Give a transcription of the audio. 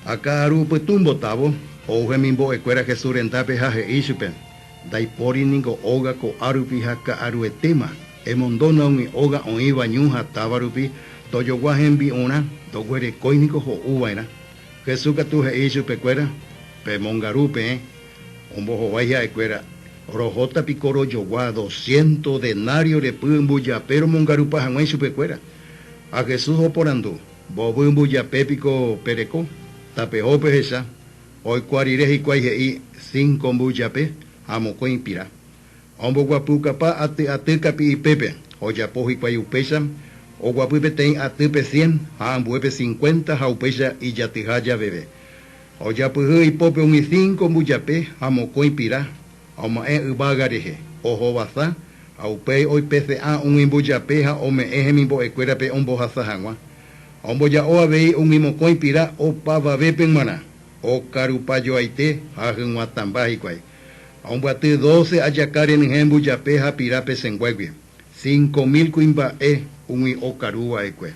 Ha ka'aru pytũ mbotávo, ou hemimbo'ekuéra Jesús rendápe ha he'i chupe, Ndaipóri ningo óga ko'a rupi ha ka'aruetéma, emondóna umi óga oĩva ñu ha táva rupi tojogua hembi'urã, ndoguerekói niko ho'u va'erã. Jesús katu he'i chupekuéra, Pemongaru peẽ. Ombohovái ha'ekuéra, Rohóta piko rojogua doscientos denario repy mbujape romongarupa hag̃ua ichupekuéra. Ha Jesús oporandu, Mbovy mbujape piko pereko? Tapeho pehecha. Oikuaa rire hikuái he'i, Cinco mbujape ha mokõi pira. Omboguapyukapa aty aty kapi'ipépe, ojapo hikuái upéicha, oguapy peteĩ atýpe cien ha ambuépe cincuenta ha upéicha ijatyha javeve. Ojapyhy ipópe umi cinco mbujape ha mokõi pira, ha oma'ẽ yvága rehe, ohovasa, ha upéi oipese'ã umi mbujape ha ome'ẽ hemimbo'ekuérape ombohasa hag̃ua. Ha omboja'o avei umi mokõi pira opavavépe g̃uarã, okarupajoaite ha hyg̃uatãmba hikuái. Ha ombyaty doce ajaka renyhẽ mbujape ha pira pesenguégui, 5000 kuimba'e umi okaru va'ekue.